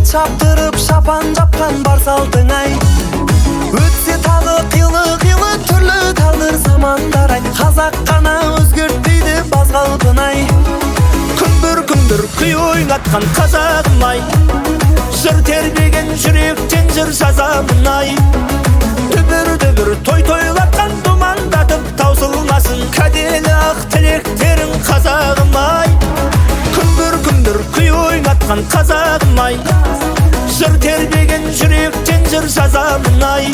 Ат шаптырып шапан жапқан бар салтың ай. Өтсе тағы қилы-қилы түрлі тағдыр замандар ай, қазақ қана өзгертпейді баз қалпын ай. Күмбір күмбір күй ойнатқан қазағым ай, жыр тербеген жүректен жыр жазамын ай. Дүбір дүбір той тойлатқан, думандатып таусылмасын кәделі ақ тілектерің, қазағым ай. Күмбір күмбір күй ойнатқан қазағым ай, жыр тербеген жүректен жыр жазамын ай.